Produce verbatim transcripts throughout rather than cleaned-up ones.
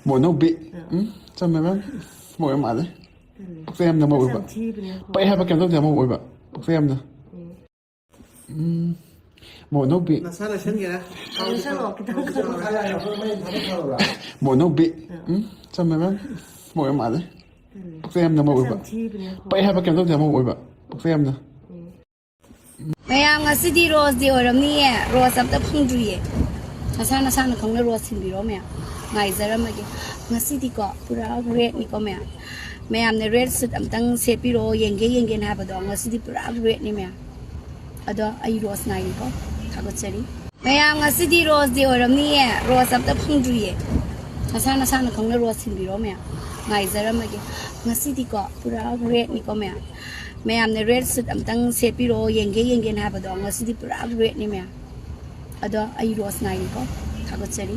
ꯃꯣꯠ ꯑꯅꯧꯕꯤ꯫ ꯎꯝ, ꯆꯝꯃꯦ, ꯃꯦꯝ꯫ ꯃꯣꯠ ꯌꯥꯝ ꯃꯥꯜꯂꯦ꯫ ꯄꯛꯆꯩ ꯌꯥꯝꯅ ꯃꯣꯠ ꯑꯣꯏꯕ꯫ ꯄꯛꯑꯦ ꯍꯥꯏꯕ ꯀꯩꯝ ꯇꯧꯗꯦ, ꯃꯣꯠ ꯑꯣꯏꯕ꯫ ꯄꯛꯆꯩ ꯌꯥꯝꯅ꯫ ꯎꯝ꯫ ꯃꯣꯠ ꯑꯅꯧꯕꯤ꯫ ꯃꯣꯠ ꯑꯅꯧꯕꯤ꯫ ꯎꯝ, ꯆꯝꯃꯦ, ꯃꯦꯝ꯫ ꯃꯣꯠ ꯌꯥꯝ ꯃꯥꯜꯂꯦ꯫ ꯄꯛꯆꯩ ꯌꯥꯝꯅ ꯃꯣꯠ ꯑꯣꯏꯕ꯫ ꯄꯛꯑꯦ ꯍꯥꯏꯕ ꯀꯩꯝ ꯇꯧꯗꯦ, ꯃꯣꯠ ꯑꯣꯏꯕ꯫ ꯄꯛꯆꯩ ꯌꯥꯝꯅ꯫ ꯃꯌꯥꯝ, ꯉꯁꯤꯗꯤ ꯔꯣꯁ ꯗꯦ ꯑꯣꯏꯔꯝꯅꯤꯌꯦ꯫ ꯔꯣꯁ ꯑꯝꯇ ꯐꯪꯗ꯭ꯔꯤꯌꯦ꯫ ꯅꯁꯥ ꯅꯁꯥꯅ ꯈꯪꯅ ꯔꯣꯁ ꯊꯤꯟꯕꯤꯔꯣ ꯃꯌꯥꯝ꯫ ꯉꯥꯏꯖꯔꯝꯃꯒꯦ꯫ ꯉꯁꯤꯗꯤꯀꯣ ꯄꯨꯔꯥ ꯔꯦꯗꯅꯤꯀꯣ ꯃꯌꯥꯝ꯫ ꯃꯌꯥꯝꯅ ꯔꯦꯗ ꯁꯨꯠ ꯑꯝꯇꯪ ꯁꯦꯠꯄꯤꯔꯛꯑꯣ, ꯌꯦꯡꯒꯦ ꯌꯦꯡꯒꯦꯅ ꯍꯥꯏꯕꯗꯣ꯫ ꯉꯁꯤꯗꯤ ꯄꯨꯔꯥ ꯔꯦꯗꯅꯤ ꯃꯌꯥꯝ꯫ ꯑꯗꯣ ꯑꯩ ꯔꯣꯁ ꯉꯥꯏꯔꯤꯀꯣ꯫ ꯊꯥꯒꯠꯆꯔꯤ꯫ ꯃꯌꯥꯝ, ꯉꯁꯤꯗꯤ ꯔꯣꯁ ꯗꯦ ꯑꯣꯏꯔꯝꯅꯤꯌꯦ꯫ ꯔꯣꯁ ꯑꯝꯇ ꯐꯪꯗ꯭ꯔꯤꯌꯦ꯫ ꯅꯁꯥ ꯅꯁꯥꯅ ꯈꯪꯅ ꯔꯣꯁ ꯊꯤꯟꯕꯤꯔꯣ ꯃꯌꯥꯝ꯫ ꯉꯥꯏꯖꯔꯝꯃꯒꯦ꯫ ꯉꯁꯤꯗꯤꯀꯣ ꯄꯨꯔꯥ ꯔꯦꯗꯅꯤꯀꯣ ꯃꯌꯥꯝ꯫ ꯃꯌꯥꯝꯅ ꯔꯦꯗ ꯁꯨꯠ ꯑꯝꯇꯪ ꯁꯦꯠꯄꯤꯔꯛꯑꯣ, ꯌꯦꯡꯒꯦ ꯌꯦꯡꯒꯦꯅ ꯍꯥꯏꯕꯗꯣ꯫ ꯉꯁꯤꯗꯤ ꯄꯨꯔꯥ ꯔꯦꯗꯅꯤ ꯃꯌꯥꯝ꯫ ꯑꯗꯣ ꯑꯩ ꯔꯣꯁ ꯉꯥꯏꯔꯤꯀꯣ꯫ ꯊꯥꯒꯠꯆꯔꯤ꯫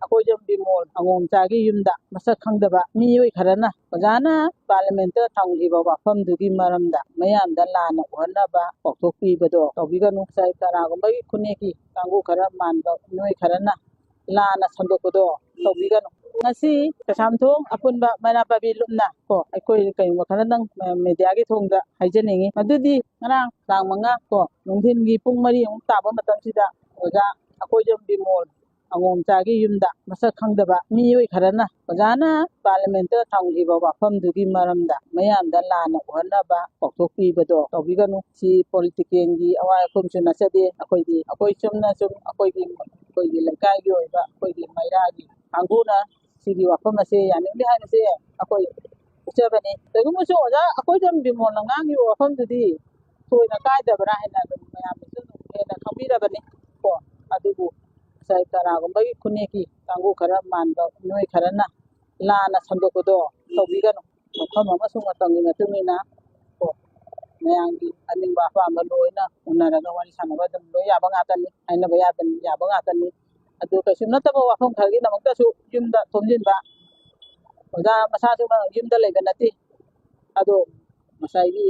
ꯑꯀꯣꯏꯖꯝ ꯕꯤꯃꯣꯜ ꯑꯉꯣꯝꯆꯥꯒꯤ ꯌꯨꯝꯗ ꯃꯁꯛ ꯈꯪꯗꯕ ꯃꯤꯑꯣꯏ ꯈꯔꯅ ꯑꯣꯖꯥꯅ ꯄꯥꯔꯂꯤꯌꯥꯃꯦꯟꯠꯇ ꯊꯝꯈꯤꯕ ꯋꯥꯐꯝꯗꯨꯒꯤ ꯃꯔꯝꯗ ꯃꯌꯥꯝꯗ ꯂꯥꯟꯅ ꯎꯍꯟꯅꯕ ꯄꯥꯎꯊꯣꯛ ꯄꯤꯕꯗꯣ ꯇꯧꯕꯤꯒꯅꯨ꯫ ꯉꯁꯥꯏ ꯀꯅꯥꯒꯨꯝꯕꯒꯤ ꯈꯨꯟꯅꯦꯛꯀꯤ ꯀꯥꯡꯕꯨ ꯈꯔ ꯃꯥꯟꯕ ꯃꯤꯑꯣꯏ ꯈꯔꯅ ꯂꯥꯟꯅ ꯁꯟꯗꯣꯛꯄꯗꯣ ꯇꯧꯕꯤꯒꯅꯨ꯫ ꯉꯁꯤ ꯀꯩꯁꯥꯝꯊꯣꯡ ꯑꯄꯨꯟꯕ ꯃꯩꯔꯥ ꯄꯥꯏꯕꯤ ꯂꯨꯞꯅ ꯀꯣ ꯑꯩꯈꯣꯏ ꯀꯩꯒꯨꯝꯕ ꯈꯔꯗꯪ ꯃꯦꯗꯤꯌꯥꯒꯤ ꯊꯣꯡꯗ ꯍꯥꯏꯖꯅꯤꯡꯉꯤ꯫ ꯃꯗꯨꯗꯤ ꯉꯔꯥꯡ ꯇꯥꯡ ꯃꯉꯥ ꯀꯣ ꯅꯨꯡꯊꯤꯟꯒꯤ ꯄꯨꯡ ꯃꯔꯤ ꯑꯃꯨꯛ ꯇꯥꯕ ꯃꯇꯝꯁꯤꯗ ꯑꯣꯖꯥ ꯑꯀꯣꯏꯖꯝ ꯕꯤꯃꯣꯜ ꯑꯉꯣꯝꯆꯥꯒꯤ ꯌꯨꯝꯗ ꯃꯁꯛ ꯈꯪꯗꯕ ꯃꯤꯑꯣꯏ ꯈꯔꯅ ꯑꯣꯖꯥꯅ ꯄꯥꯔꯂꯤꯌꯥꯃꯦꯟꯠꯇ ꯊꯝꯈꯤꯕ ꯋꯥꯐꯝꯗꯨꯒꯤ ꯃꯔꯝꯗ ꯃꯌꯥꯝꯗ ꯂꯥꯟꯅ ꯎꯍꯟꯅꯕ ꯄꯥꯎꯊꯣꯛ ꯄꯤꯕꯗꯣ ꯇꯧꯕꯤꯒꯅꯨ꯫ ꯁꯤ ꯄꯣꯂꯤꯇꯤꯀꯦꯜꯒꯤ ꯑꯋꯥꯏ ꯑꯈꯨꯝꯁꯨ ꯅꯠꯆꯗꯦ꯫ ꯑꯩꯈꯣꯏꯗꯤ ꯑꯩꯈꯣꯏ ꯆꯨꯝꯅ ꯁꯨꯝ ꯑꯩꯈꯣꯏꯒꯤ ꯑꯩꯈꯣꯏꯒꯤ ꯂꯩꯀꯥꯏꯒꯤ ꯑꯣꯏꯕ ꯑꯩꯈꯣꯏꯒꯤ ꯃꯩꯔꯥꯒꯤ ꯀꯥꯡꯕꯨꯅ ꯁꯤꯒꯤ ꯋꯥꯐꯝ ꯑꯁꯦ ꯌꯥꯅꯤꯡꯗꯦ ꯍꯥꯏꯕꯁꯦ ꯑꯩꯈꯣꯏ ꯎꯠꯆꯕꯅꯤ꯫ ꯀꯩꯒꯨꯝꯕꯁꯨ ꯑꯣꯖꯥ ꯑꯩꯈꯣꯏꯗ ꯕꯤꯃꯣꯜꯅ ꯉꯥꯡꯉꯤꯕ ꯋꯥꯐꯝꯗꯨꯗꯤ ꯊꯣꯏꯅ ꯀꯥꯏꯗꯕ꯭ꯔꯥ ꯍꯥꯏꯅ ꯑꯗꯨꯝ ꯃꯌꯥꯝꯅꯁꯨ ꯑꯗꯨꯝ ꯍꯦꯟꯅ ꯈꯪꯕꯤꯔꯕꯅꯤ ꯀꯣ꯫ ꯑꯗꯨꯕꯨ ꯉꯁꯥꯏ ꯀꯅꯥꯒꯨꯝꯕꯒꯤ ꯈꯨꯟꯅꯦꯛꯀꯤ ꯀꯥꯡꯕꯨ ꯈꯔ ꯃꯥꯟꯕ ꯃꯤꯑꯣꯏ ꯈꯔꯅ ꯂꯥꯟꯅ ꯁꯟꯗꯣꯛꯄꯗꯣ ꯇꯧꯕꯤꯒꯅꯨ꯫ ꯃꯐꯝ ꯑꯃꯁꯨꯡ ꯃꯇꯝꯒꯤ ꯃꯇꯨꯡ ꯏꯟꯅ ꯀꯣ ꯃꯌꯥꯝꯒꯤ ꯑꯅꯤꯡꯕ ꯑꯄꯥꯝꯕ ꯂꯣꯏꯅ ꯎꯅꯔꯒ ꯋꯥꯔꯤ ꯁꯥꯟꯅꯕ ꯑꯗꯨꯝ ꯂꯣꯏ ꯌꯥꯕ ꯉꯥꯛꯇꯅꯤ, ꯍꯥꯏꯅꯕ ꯌꯥꯕ ꯌꯥꯕ ꯉꯥꯛꯇꯅꯤ꯫ ꯑꯗꯨ ꯀꯩꯁꯨ ꯅꯠꯇꯕ ꯋꯥꯐꯝ ꯈꯔꯒꯤꯗꯃꯛꯇꯁꯨ ꯌꯨꯝꯗ ꯊꯣꯝꯖꯤꯟꯕ, ꯑꯣꯖꯥ ꯃꯁꯥꯁꯨ ꯌꯨꯝꯗ ꯂꯩꯕ ꯅꯠꯇꯦ꯫ ꯑꯗꯣ ꯉꯁꯥꯏꯒꯤ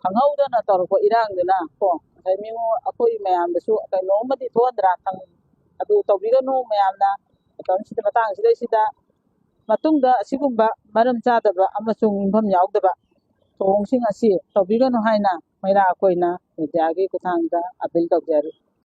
ꯈꯪꯍꯧꯗꯅ ꯇꯧꯔꯛꯄ ꯏꯔꯥꯡꯗꯨꯅ ꯀꯣ ꯉꯁꯥꯏ ꯃꯤꯉꯣꯟ ꯑꯩꯈꯣꯏ ꯃꯌꯥꯝꯗꯁꯨ ꯀꯩꯅꯣꯝꯃꯗꯤ ꯊꯣꯛꯍꯟꯗ꯭ꯔꯥ ꯈꯪ-, ꯑꯗꯨ ꯇꯧꯕꯤꯒꯅꯨ ꯃꯌꯥꯝꯅ꯫ ꯃꯇꯝꯁꯤꯗ, ꯃꯇꯥꯡꯁꯤꯗꯩꯁꯤꯗ ꯃꯇꯨꯡꯗ ꯑꯁꯤꯒꯨꯝꯕ ꯃꯔꯝ ꯆꯥꯗꯕ ꯑꯃꯁꯨꯡ ꯌꯨꯝꯐꯝ ꯌꯥꯎꯗꯕ ꯊꯧꯑꯣꯡꯁꯤꯡ ꯑꯁꯤ ꯇꯧꯕꯤꯒꯅꯨ ꯍꯥꯏꯅ ꯃꯩꯔꯥ ꯑꯩꯈꯣꯏꯅ ꯃꯦꯗꯤꯌꯥꯒꯤ ꯈꯨꯠꯊꯥꯡꯗ ꯑꯄꯤꯜ ꯇꯧꯖꯔꯤ꯫